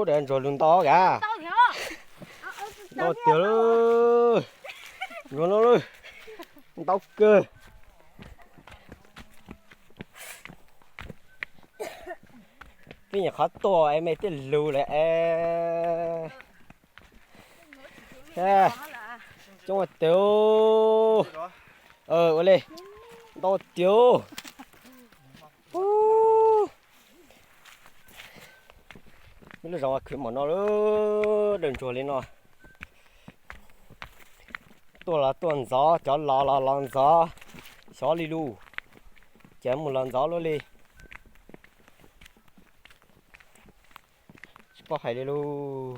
Ntsuag lug ntau kav. Ntau tiag lawm. Ntsuag no lawm. Ntau kawg. Peb nyuam qhuav tuaj es mej twb lug lawm es. Coob ua tiag. Ua li. Ntau tiag. Mej lub zos khwv mom no lawm, dawm ntsuag li no. Tuaj los tuaj ntxov, cov los los los ntxov, xyov li lug, ces mus los ntxov luaj li. Tsis paub hais li lug.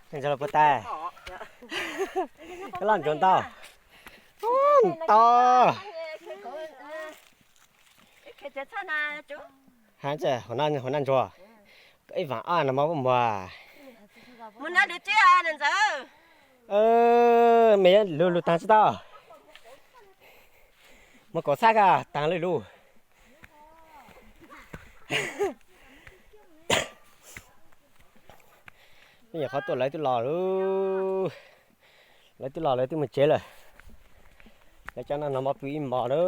Ntsuag puas tas? Loj ntsuag ntau. Ntau. Hab, hauv naj ntsuag. Ib vaam aj no mog puab muag. Mej lug lug taag tsi tau? Muab kaum xab kag taag lawm lug. Nyuam qhuav tuaj lawv twb los lawm. Lawv twb los lawv twb mus tsev lawm. Lawv cov no no mov pw ib hmos na.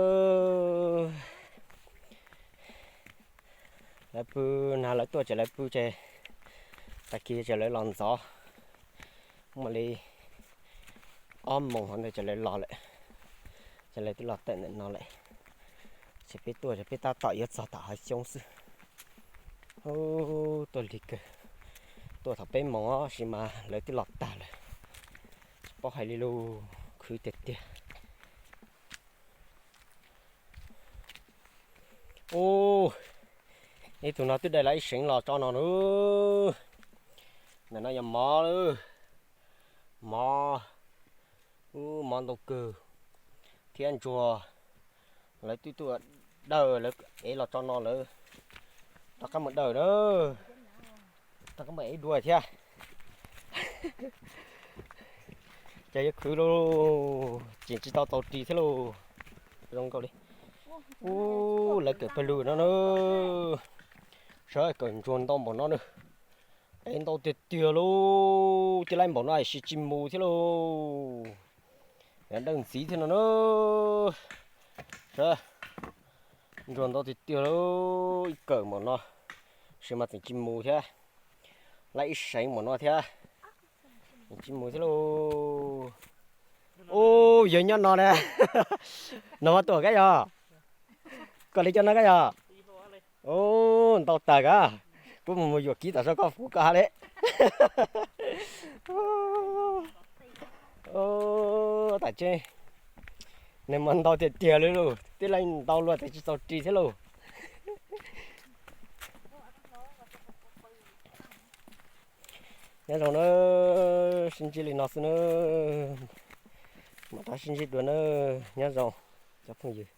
Lawv pw, nag lawv tuaj ces lawv pw ces tag kis ces lawv los ntxov. Muaj li ob moos hov ntawd ces lawv los lawm. Ces lawv twb los tawm ntawm no lawm. Ces peb tuaj ces peb tab tom yuav txog tom hav xyoob xwb. Ub, tuaj lig kawg. Tuaj thaum peb moos tab sis mas lawv twb los tag lawm. Tsis paub hais li lug, khwv tiag tiag. Ub, ib tug no twb dai los ib seev los tso no na. Ntawm no yog mov, mov, ub, mov ntau kawg thiab ntsuag. Lawv twb tuaj dawm lawv ev los tso no lawm. Rov qab mus dawm na. Rov qab mus ev dua thiab. Ces yuav khwv lauj, tseem tsis tau txaus ris thiab lauj. Zoo nkaus li. Ub, lawv kawm pawg lug no na. Saib kawm ntsuag ntau npaum no na. Ev ntau tiag tiag lauj, tij laib npaum no es siv tsis mus thiab lauj. Dawb ntxiv thiab no na. Saib, ntsuag ntau tiag tiag lauj, ib kawm npaum no, tab sis mas tseem tsis mus thiab. Laib ib seev npaum no thiab, tseem tsis mus thiab lauj. Ub, yawg nyob no na. No mas tuaj kab yog, koj li coj no kab yog. Ub, ntau tag kab, kuv mus mus yuam kiv tom saum koj pub koj hab li. Ub, tam tseeb, nws mas ntau tiag tiag li lauj, tij laib ntau luaj tseem tsis txaus ris thiab lauj. Nyob zoo na, sib ntsib li no xwb na, mam rov sib ntsib dua na, nyob zoo cov phooj ywg.